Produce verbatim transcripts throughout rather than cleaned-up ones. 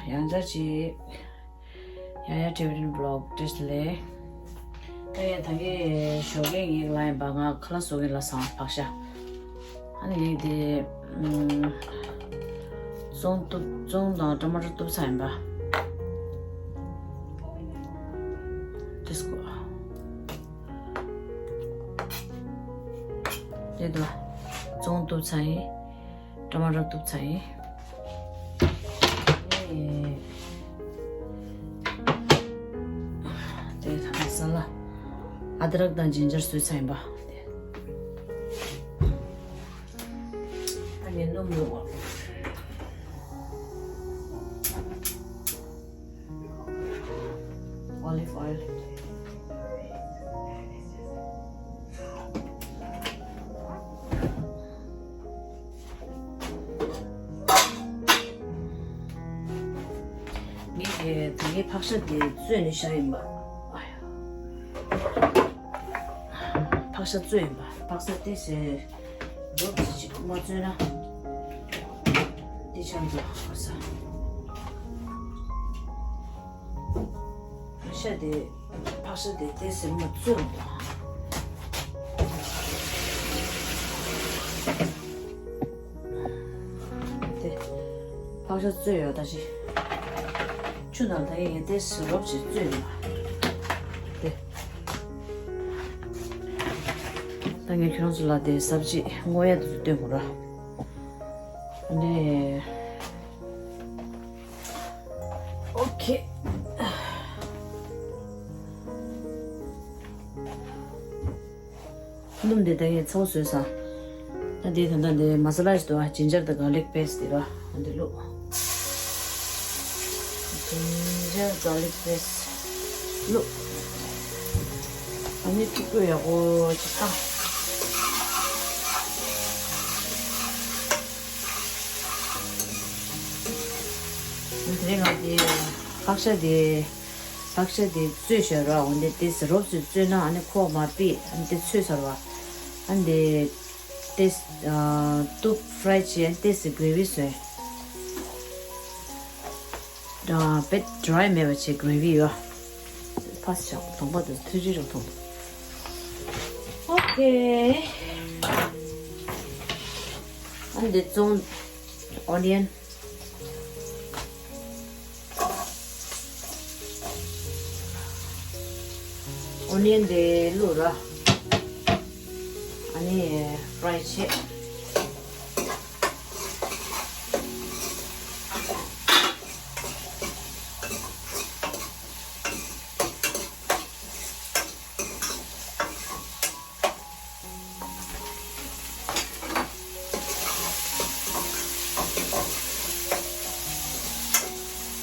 ཡང་བསྐྱར་ཅིག་ཡ་ཡ་ཊི་བི་ཊི་བི་ལོག་བཀྲ་ཤིས་བདེ་ལེགས། ད་ཡ་ད་གི་ཞོགས་ཀས་ངའི་ལ་ཡིན་པ་ང་ཁ་ལག་བཟོ་གི་ལ་སང་བག་ཤ། ཨ་ནི་ངས་དེ་ཙོང་གཏུབ་ཙོང་དང་ཊ་མ་ཊར་གཏུབ་ཚར་ཡིན་པ། དེ་སྐོ། དེ་དུ་ཙོང་གཏུབ་ཚར་ཡིན། ཊ་མ་ཊར་གཏུབ་ཚར་ཡིན། དེ་ད་མ་ས་ལ་ཨ་དྲག་དང་ཇིན་ཇར་བཟོས་ཚར་ཡིན་པ། ཨ་ནི་སྣུམ་ཡོད། Olive oil. ངས་དེ་ངས་ཕག་ཤ་དེ་བཙོས་ནས་བཞག་ཡིན་པ། ཨ་ཡ། ཕག་ཤ་བཙོས་ཡིན་པ། ཕག་ཤ་དེ་ཟེར། ལོ་དེ་ཅིག་མ་བཙོས་ན། དེ་ཆང་དུ་ཧ་ས། ཕག་ཤ་དེ་ཕག་ཤ་དེ་དེ་ཟེར་མ་བཙོས་འདུག་དེ་ཕག་ཤ་བཙོས་ཡོད་ད་ཅི། ཆུ་ནང་ད་ཡིན་དེ་ཟེར་རོབ་ཅིག་བཙོས་ཡོད་དེ། ད་ངས་ཁྱོད་རང་ཚོ་ལ་དེ་སབ་ཅི་སྔོ་ཡ་དེ་ཚོ་སྟོན་དགོས་ར། ཨ་ནི། ཨོ་ཁེ། སྣུམ་དེ་ད་ངས་ཚ་བོ་བཟོས་ས། ད་དེ་ད་ད་དེ་མ་ས་ལ་ཞིག་འདུག་ཨ་ཇིན་ཇར་དང་གར་ལིག་པེ་སི་དེ་ར། ཨ་འདི་བླུགས། ཇིན་ཇར་གར་ལིག་པེ་སི་བླུགས། ཨ་ནི་ཐུག་པ་ཡག་པོ་ཅིག་བཏང་། དེ་རིང་ང་དེ་ཕག་ཤ་དེ་ཕག་ཤ་དེ་བཙོས་བཞག་ར། འོན་ཏེ་དེ་རོབ་ཙམ་བཙོས་ན་ཨ་ནི་ཁོག་མ་ཕིགས། ཨ་ནི་དེ་ཚོས་ཚར་བ། ཨ་ནི་དེ་དེ་ཨ་གཏུབ་ཕ་རའི་བྱས། ཨ་ནི་དེ་གྷེ་རེ་བི་བཟོས། ཨ་དཔེ་ཌ་རའི་མེད་པ་བྱས་གྷེ་རེ་བི་ཡོད། ཕ་ཤ་གདོང་པ་དེ་ཐུག་ཅི་རུ་ཐུག་ཨོ་ཁེ། ཨ་ནི་དེ་ཙོང་ཨོ་ནི་ཡན། ཨོ་ནི་ཡན་དེ་བླུགས་ར། ཨ་ནི་ཕ་རའི་བྱས།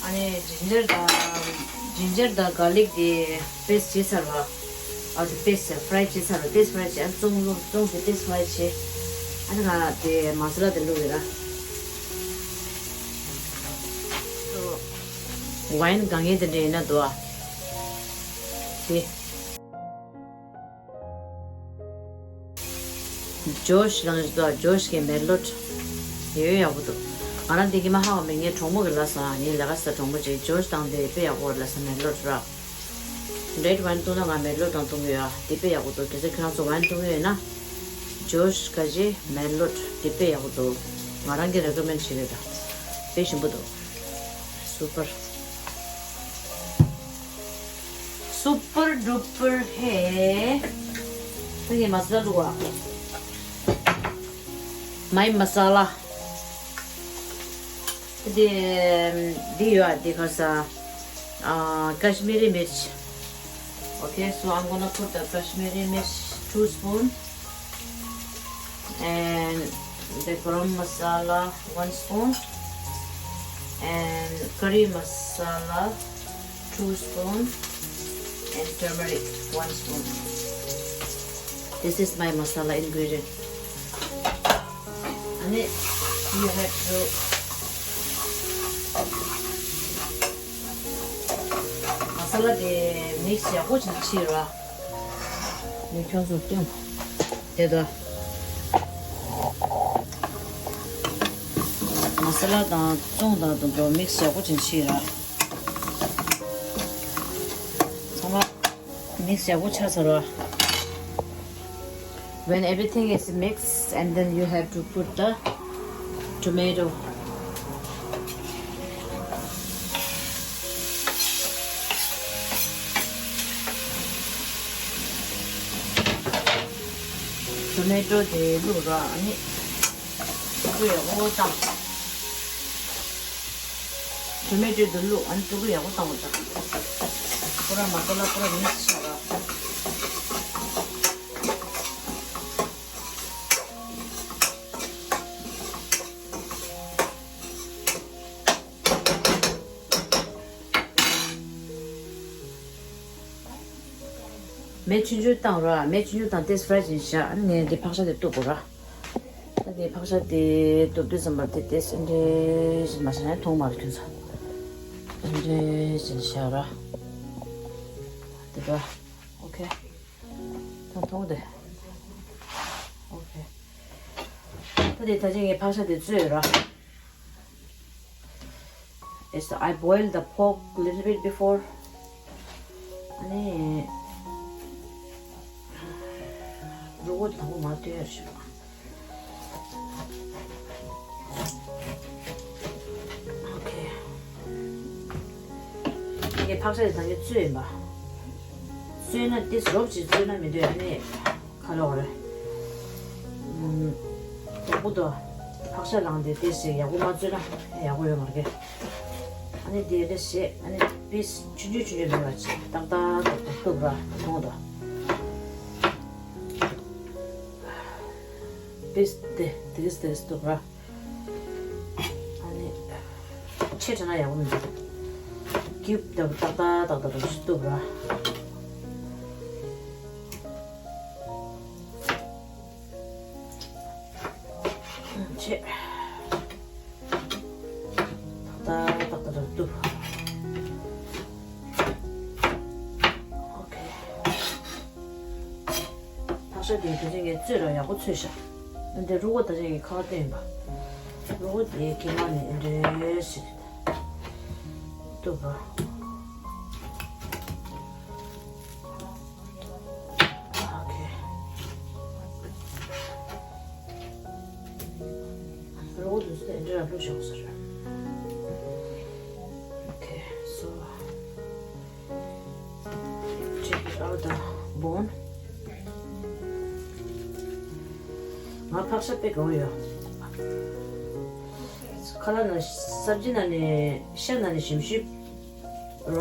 ཨ་ནི་ཇིན་ཇར་དང་ཇིན་ཇར་དང་གར་ལིག་དེ་པེ་སི་བྱས་ཚར་བ། ཨ་དེ་པེ་སི་ཕ་རའི་བྱས་ཚར་བ། པེ་སི་ཕ་རའི་བྱས། ཨ་ཙོང་བླུགས། ཙོང་དེ་པེ་སི་ཕ་རའི་བྱས། ཨ་ནི་ང་དེ་མ་ས་ལ་དེ་བླུགས་ཡོད་ར། ཝའིན་གང་ཡིན་དེ་འདྲ་ཡིན་ན་འདུག་ཨ། དེ། ཇོ་ཤི་ལང་ཞིག་འདུག་ཇོ་ཤི་གི་མེ་ལོད་ཡོད་ཡག་པོ་འདུག་ང་རང་འདི་གི་མ་ཧ་བ་མེད། ངའི་གྲོགས་མོ་གི་ལ་སོང་། ངའི་ལས་ཀ་ས་གྲོགས་མོ་ཅིག་ཇོ་ཤི་དང་དེ་དཔེ་ཡག་པོ་ལ་ས་མེ་ལོད་ར། རེད་ཝན་བཏུང་ན་ང་མེ་ལོད་དང་བཏུང་གི་ཡོད། དེ་དཔེ་ཡག་པོ་འདུག་གལ་སྲིད་ཁྱོད་རང་ཚོ་ཝན་བཏུང་གི་ཡོད་ན། ཇོ་ཤི་ཁ་ཆེ་མེ་ལོད་དེ་དཔེ་ཡག་པོ་འདུག་ང་རང་གི་རེ་ཀོ་མེན་ཌི་བྱེད་ཀྱི་ཡོད། དཔེ་ཞིམ་པོ་འདུག་སུ་པར། སུ་པར་ཌུ་པར་ཧེ། ད་ངས་མ་ས་ལ་བླུགས་པ། མའི་མ་ས་ལ། དེ་འདི་ཡོད་ཨ། འདི་ག་ས། ཨ་Kashmiri mirch. Okay, so I'm gonna put the Kashmiri mirch two spoon. And the garam masala, one spoon, and curry masala, two spoon, and turmeric, one spoon. This is my masala ingredient. And it, you have to masala དེ་མིག་སི་ཡག་པོ་ཅིག་བྱེད་ར། ངས་ཁྱོད་ཚོར་སྟོན། དེ་ལྟར་མ་ས་ལ་ སལ་ཌི་དང་བཙོང་དང་དང་དུ་མིག་སི་ཡག་པོ་ཅིག་བྱས་ར། ཚང་མ་མིག་སི་ཡག་པོ་ཆགས་ཚར་ར། When everything is mixed, and then you have to put the tomato. Tomato དེ་བླུགས་ར། ཨ་ནི་ཕྲུ་གུ་ཡག་པོ་བཏང་། Tomato དེ་བླུགས། ཨ་ནི་ཕྲུ་གུ་ཡག་པོ་བཏང་བ་དང་། པུ་ར་མ་སཱ་ལ་པུ་ར་མིག་སི་བྱས་ར། མེ་ཆུང་ཆུང་བཏང་ར། མེ་ཆུང་ཆུང་བཏང་། ཏེས་ཕ་རའི་བྱས་བཞག་ཨ་ནི་ངས་འདི་ཕག་ཤ་དེ་གཏུབ་དགོས་ར། ད་འདི་ཕག་ཤ་དེ་གཏུབ་དུས་ཙམ་པ་དེ་ཏེས་འདྲེ་བྱས་མ་བཞག་ན་མཐོང་མ་རེད་ཁྱོད་ཚོ། འདྲེ་བྱས་བཞག་ར། དེ་འདྲ། ཨོ་ཁེ། ད་མཐོང་དེ། ཨོ་ཁེ། ད་དེ་ད་ཅི་ངས་ཕག་ཤ་དེ་བཙོས་ར། Yes, I boiled the pork little bit before. ཨ་ནི་རོ་བོ་དང་པོ་མ་བཏོན་ཡ་ཞིག Okay. ངས་ཕག་ཤ་དེ་ད་གིན་བཙོས་ཡིན་པ། བཙོས་ན་ཏིས་རོབ་ཅིག་བཙོས་ན་མི་འདོད་ཨ་ནི། ཁ་ལོག་རེད། ཨུམ། ཡག་པོ་འདུག་ཕག་ཤ་ལངས་ཏེ་ཏོག་ཙམ་ཡག་པོ་མ་བཙོས་ན་ཡག་པོ་ཡོད་མ་རེད། ཨ་ནི་དེ་འདྲ་བྱས། ཨ་ནི་པིས་ཆུང་ཆུང་ཆུང་ཆུང་འདྲ་བྱས་ཏག་ཏག་ཏག་ཏག་གཏུབ་ར། མཐོང་དང་། པིས་དེ་དེ་གིས་དེ་གིས་གཏུབ་ར། ཨ་ནི་ཆེ་དྲགས་ན་ཡག་པོ་མི་འདུག་ཀིའུབ་ལྟ་བུ་ཏག་ཏག་ཏག་ཏག་ཏག་ཏག་གཏུབ་ར། ཆེ། ཏག་ཏག་ཏག་ཏག་གཏུབ། ཨོ་ཁེ། ཕག་ཤ་དེ་ད་ཅི་ངས་བཙོས་ར། ཡག་པོ་བཙོས་ཤག་འདི་རུ་བོ་ད་ཅི་ངས་ཁ་བ་བཏོན་པ། རུ་བོ་དེ་གི་མ་ནི་འདྲེ་ཞིག་གཏུབ་པ། ཨོ་ཁེ། རོ་བོ་དེ་ཚོ་དེ་འདྲ་ར་བླུགས་ཤོག་ཟེར། Okay, so take out the bone. ང་ཕག་ཤ་དཔེ་དགའ་བོ་ཡོད། ཁ་ལག་ནང་སབ་ཇི་ནང་ནས་ཤ་ནང་ནས་ཞིམ་ཤོས་ར།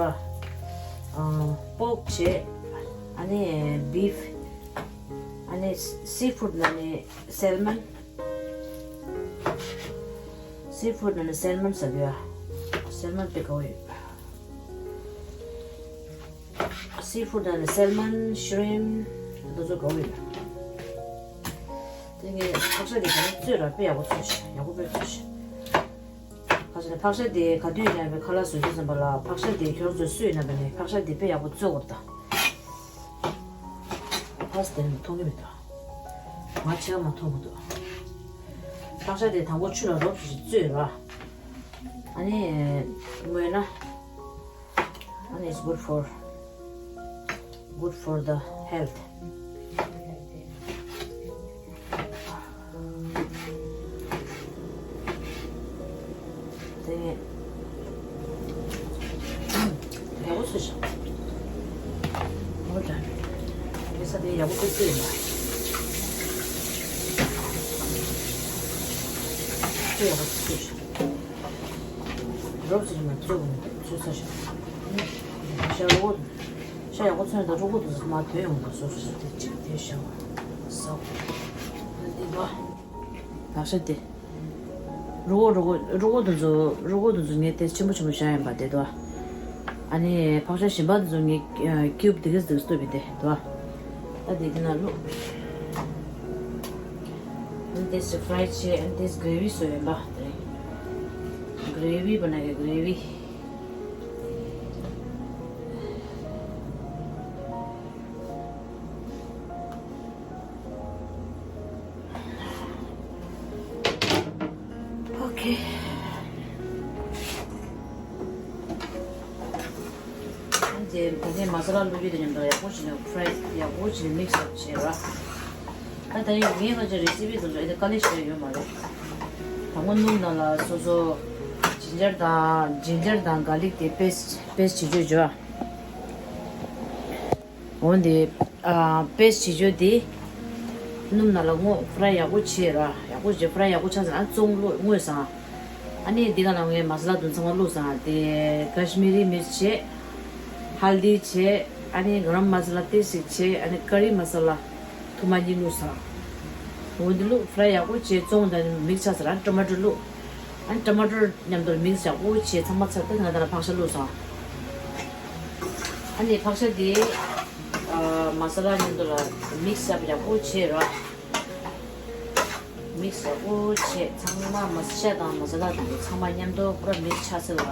ཨ། པོག་བྱས། ཨ་ནི་བིབ། ཨ་ནི་སི་ཕུཌ་ནང་ནས་སེལ་མོན། སི་ཕུཌ་ནང་ནས་སེལ་མོན་ཟ་གི་ཡ། སེལ་མོན་དཔེ་དགའ་བོ་ཡོད། སི་ཕུཌ་ནང་ནས་སེལ་མོན། ཤི་རིམ་པ་འདི་ཚོ་དགའ་བོ་ཡོད། དེ་ངས་ཕག་ཤ་དེ་ག་ནས་བཙོས་ར། དཔེ་ཡག་པོ་བཙོས་ཤག་ཡག་པོ་དཔེ་བཙོས་ཤག་ཕག་ཤ་དེ་ཕག་ཤ་དེ་ག་དུས་ཡིན་ན་ཡང་ཕག་ཤ་བཟོ་དུས་ཙམ་པ་ལ་ཕག་ཤ་དེ་ཁྱོད་ཚོས་སུ་ཡིན་ན་བས་ནས་ཕག་ཤ་དེ་དཔེ་ཡག་པོ་བཙོས་དགོས་རེད་ད། ཕག་ཤ་དེ་མཐོང་གི་མི་འདུག་ང་ཕྱི་ལ་མ་མཐོང་གི་འདུག་ཕག་ཤ་དེ་དང་པོ་ཆུ་ལ་རོབ་ཞིག་བཙོས་ར། ཨ་ནི་མོས་ན། And it's good for, good for the health. དེ་ཡག་པོ་བཟོས་ཤག་འོ་ད། དེ་ས་དེ་ཡག་པོ་བཟོས་ཡིན་པ། དེ་ཡག་པོ་བཟོས་ཤག་རོབ་ཙམ་ལ་བཙོས་པ་ནི་བཙོས་ཚར་ཤག་ཤ་རོ་བོ། ཤ་ཡག་པོ་ཚོས་ད་རུ་གུ་དེ་ཚོ་མ་དོན་ཡོང་དུ་སོ་སོ་སོ་དེ་གཅིག་དེ་ཤ་བ་ཟ། འདི་བ། བག་ཤ་དེ། རུ་གུ་རུ་གུ་རུ་གུ་དེ་ཚོ་རུ་གུ་དེ་ཚོ་ངས་དེ་ཆེན་པོ་ཆེན་པོ་བཞག་ཡིན་པ་དེ་དོ། ཨ་ནི་ཕག་ཤ་གཞན་པ་དེ་ཚོ་ངས་ཀིའུབ་དེ་གིས་དེ་གིས་གཏུབ་པའི་དེ་དོ། ད་དེ་དེ་ན་བླུགས། And this fried chicken, and this gravy བཟོས་ཡིན་པ་དེ། Gravy बनाएंगे, gravy. Okay. དེ་ད་ནས་མ་ས་ལ་བླུགས་རྒྱུ་དེ་མཉམ་དུ་ཡག་པོ་བྱས་ནས་ཕ་རའི་ཡག་པོ་བྱས་ནས་མིག་སི་ཨབ་བྱས་ར། ད་ད་ཡིན་ངས་ང་ཚོའི་རེ་སི་པི་དེ་ཚོ་ཨེ་དེ་དཀའ་ལས་ཞིག་ཡོད་མ་རེད། དང་པོ་སྣུམ་ནང་ལ་སོ་སོ་ཇིན་ཇར་དང་ཇིན་ཇར་དང་གྷར་ལིག་དེ་པེ་སི་པེ་སི་བྱེད་རྒྱུ་བྱོས། འོན་ཏེ། ཨ། པེ་སི་བྱེད་རྒྱུ་དེ། སྣུམ་ནང་ལ་སྔོ་ཕ་རའི་ཡག་པོ་བྱས་ར། ཡག་པོ་བྱས་ཕ་རའི་ཡག་པོ་ཆགས་ཟིན་ཨ་བཙོང་བླུགས་བརྔོས་སོང་། ཨ་ནི་འདི་ག་ལ་ངས་མ་ས་ལ་དུ་ཚང་མ་བླུགས་སོང་། དེ་ཀ་ཤི་མི་རི་མིར་ཆི་བྱས། ཧལ་དི་བྱས། ཨ་ནི་གྷ་རམ་མ་ས་ལ་ཏོག་ཙམ་བྱས། ཨ་ནི་ཀ་རི་མ་ས་ལ་ཐུར་མ་གཉིས་བླུགས་སོང་། འོན་ཏེ་བླུགས་ཕ་རའི་ཡག་པོ་བྱས་བཙོང་དང་མིག་ཆགས་ཟིན་ཨ་ཊ་མ་ཊོ་བླུགས། ཨ་ནི་ཊ་མ་ཊོ་མཉམ་དུ་མིག་སི་ཡག་པོ་བྱས་ཚང་མ་ཚར་ཏེ་ང་ད་ལ་ཕག་ཤ་བླུགས་སོང་། ཨ་ནི་ཕག་ཤ་དེ་ཨ་མ་ས་ལ་མཉམ་དུ་ལ་མིག་སི་ཡག་པོ་བྱས་ར། མིག་སི་ཡག་པོ་བྱས་ཚང་མ་མ་ཤ་དང་མ་ས་ལ་དང་ཚང་མ་མཉམ་དུ་པུ་ར་མིག་སི་ཆགས་ཚར་ར།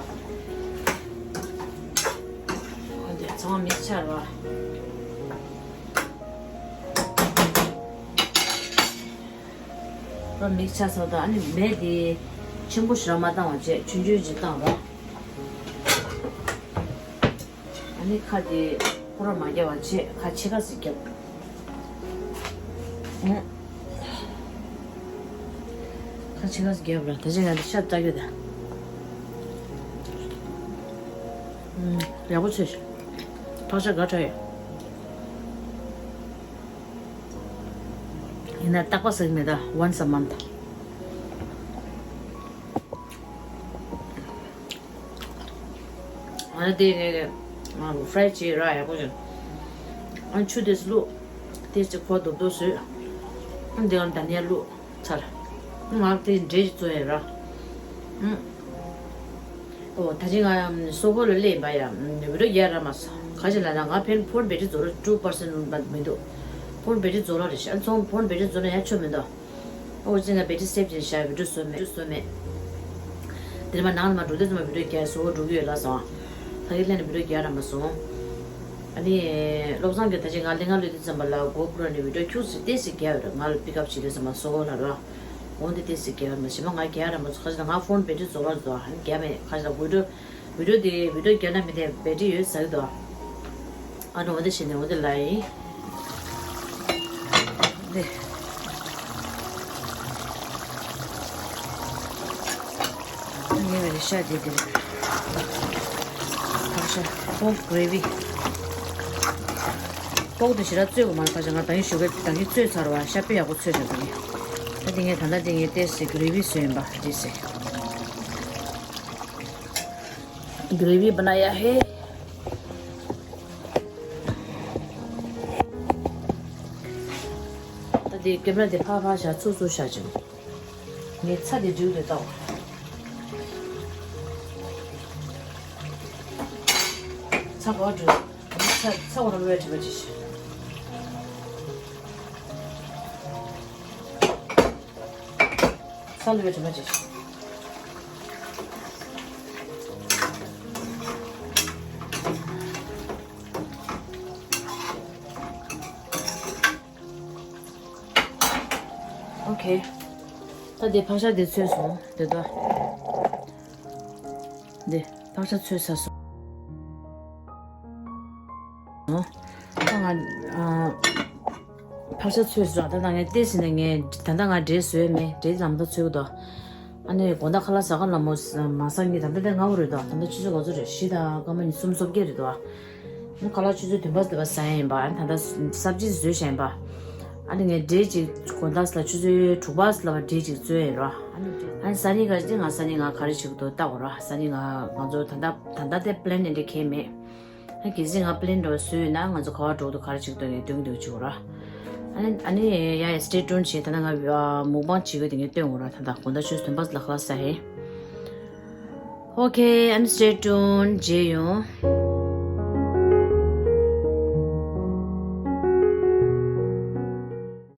ཨ་ནི་ཚང་མ་མིག་སི་ཆགས་ར། པུ་ར་མིག་སི་ཆགས་ཚར་དང་ཨ་ནི་མེ་དེ་ཆེན་པོ་ཞེ་དྲག་མ་བཏང་བ་བྱས་ཆུང་ཆུང་ཅིག་བཏང་ར། ཨ་ནི་ཁ་དེ་པུ་ར་མ་བརྒྱབ་པ་བྱས་ཁ་ཕྱེད་ཀ་ཙམ་བརྒྱབ། ཨ། ཁ་ཕྱེད་ཀ་ཙམ་བརྒྱབ་ར། ད་ཅི་ང་ཚོ་ཤ་བཏགས་རྒྱུ་དང་། ཨུམ། ཡག་པོ་ཚོས། ཕག་ཤ་དགའ་དྲགས་ཡོད། ཡིན་ན་རྟག་པར་ཟ་གི་མེད་ད། Once a month། ཨ་ནི་དེ་ངས་ཕ་རའི་བྱས་ར་ཡག་པོ་བྱུང་། ཨ་ནི་ཆུ་དེ་ཚོ་བླུགས། དེ་ཚོ་ཁོག་རྡོབ་རྡོབ་བཟོས། ཨ་ནི་དེ་ག་ལ་དྷ་ནི་ཡ་བླུགས་ཚར། ང་དེ་འབྲས་ཅིག་བཙོས་ཡོད་ར། ཨུ། ཨོ་ད་ཅི་ང་སོག་པོ་ལ་སླེབས་ཡིན་པ་ཡ། བི་ཌི་ཡོ་རྒྱག་ར་མ་སོང་། ག་ཅི་ལབ་ན་ང་ཕན་ཕོན་བེ་ཊི་རི་རྫོགས་ར་two percent་མ་མི་འདུག་ཕོན་བེ་ཊི་རི་རྫོགས་ར་རེད་ཤག་ཚོང་ཕོན་བེ་ཊི་རི་རྫོགས་ན་ཡ་ཆོ་མི་འདུག་ཨོ་ཅི་ང་བེ་ཊི་རི་སེབ་བྱས་བཞག་བི་ཌི་ཡོ་བཟོ་མེད། བཟོ་མེད། དེ་ནས་མ་ནང་ལ་མ་འགྲོ་དུས་ཙམ་པ་བི་ཌི་ཡོ་རྒྱག་སོག་པོ་འགྲོ་གི་ཡོད་ལ་སོང་། ད་གི་ལྷན་ནས་བི་ཌི་ཡོ་རྒྱག་ར་མ་སོང་། ཨ་ནི། བློ་བཟང་གིས་ད་ཅི་ང་གླིང་ག་སླེབས་དུས་ཙམ་པ་ལ་གོ་པུ་རོ་ནས་བི་ཌི་ཡོ་ཁྱུག་ཙམ་ཏོག་ཙམ་རྒྱག་ཡོད་རེད། ང་ལ་པིག་ཨབ་བྱེད་དུས་ཙམ་པ་སོག་པོ་ལ་ར། འོན་ཏེ་ཏོག་ཙམ་རྒྱག་ཡོད་མ་གཞན་པ་ང་རྒྱག་ར་མ་སོང་། ཁ་ཅིག་ད་ང་ཕོན་བེ་ཊི་རི་རྫོགས་ར་འདུག་ཨ་ནི་རྒྱག་མེད། ཁ་ཅིག་ད་བི་ཌི་ཡོ་བི་ཌི་ཡོ་རྒྱག་ན་མི་འདས་བེ་ཊི་རི་ཡོད་ཟེར་གི་འདུག་ཨ་ནི་འོ་དེ་བྱས་ནས་འོ་དེ་ལ་ཡིན། འདི། ངའི་བའི་ཤ་དེ་འདི་རེད། ཕག་ཤ་པོག་གྷི་རེ་བི། པོག་དེ་ཞེ་དྲག་བཙོས་དགོས་མ་རེད། ཕག་ཤ་ང་ད་གིན་ཞོགས་ཀས་ད་གིན་བཙོས་ཚར་བ། ཤ་དཔེ་ཡག་པོ་བཙོས་བཞག་ད་གིན། ད་དེ་ངས་ད་ལྟ་དེ་ངས་ཏོག་ཙམ་གྷི་རེ་བི་བཟོས་ཡིན་པ་འདི་ཟེར། ग्रेवी बनाया है। ད་དེ་ཀེམ་ར་དེ་ཕར་ཕར་བཞག་ཚུར་ཚུར་བཞག་ཅིང་། ངས་ཚྭ་དེ་འགྲིག་འདུག་ལྟ། ཚྭ་ག་པར་འགྲོ། ཚྭ་ཚྭ་འོ་ན་བླུགས་ཡ་དྲི་མ་ཅི་ཞིག་ཚྭ་བླུགས་ཡ་དྲི་མ་ཅི་ཞིག་ཨོ་ཁེ། ད་དེ་ཕག་ཤ་དེ་ཚོས་སོང་དེ་ད། འདི་ཕག་ཤ་ཚོས་ཚར་སོང་། ད་ང་ཨ། ཕག་ཤ་ཚོས་སོང་། ད་ད་ངས་ཏོག་ཙམ་ནས་ངས་ད་ད་ང་འབྲས་བཟོས་མེད། འབྲས་ལམ་ད་ཚོས་དོ། ཨ་ནི་དགོང་དག་ཁ་ལག་ཟ་ག་ལ་མོ་མ་ཟ་ངེས། ད་ད་ད་ང་བོ་རེད་དོ། ད་ད་ཆུ་ཚོད་ག་ཚོད་རེད། བཞི་དང་སྐར་མ་ཉི་གསུམ་སོ་བརྒྱད་རེད་དོ། ཁ་ལག་ཆུ་ཚོད་བདུན་པ་ཙམ་ལ་ཟ་ཡ་ཡིན་པ། ཨ་ནི་ད་ལྟ་སབ་ཇི་བཟོས་བཞག་ཡིན་པ། ཨ་ནི་ངས་འབྲས་ཅིག་དགོང་དག་ལ་ཆུ་ཚོད་དྲུག་པ་ཙམ་ལ་འབྲས་ཅིག་བཟོས་ཡིན་རོ། ཨ་ནི་སང་ཉིན་ག་ཅིག་ང་སང་ཉིན་ང་ག་རེ་བྱེད་ཀྱི་འདུག་ལྟ་དགོས་རོ། སང་ཉིན་ང་ང་ཚོ་ད་ལྟ་ད་ལྟ་དེ་པི་ལེན་ཨེ་འདྲ་གང་ཡང་མེད། ཨ་གལ་སྲིད་ང་པི་ལེན་འདྲ་བ་བཟོས་ཡོད་ན་ང་ཚོ་ག་པར་འགྲོ་གི་འདུག་ག་རེ་བྱེད་ཀྱི་འདུག་ངས་སྟོན་གྱི་འདུག་བྱེད་དགོས་རོ། ཨ་ནི་ཨ་ནི་ཡ་ཡ་stay tuned བྱེད། ད་ལྟ་ང་མུག་བང་བྱེད་དགོས་དེ་ངས་སྟོན་དགོས་རོ། ད་ལྟ་དགོང་དག་ཆུ་ཚོད་བདུན་པ་ཙམ་ལ་ཁ་ལག་ཟ་ཡིན། Okay, and stay tuned. མཇལ་ཡོང་།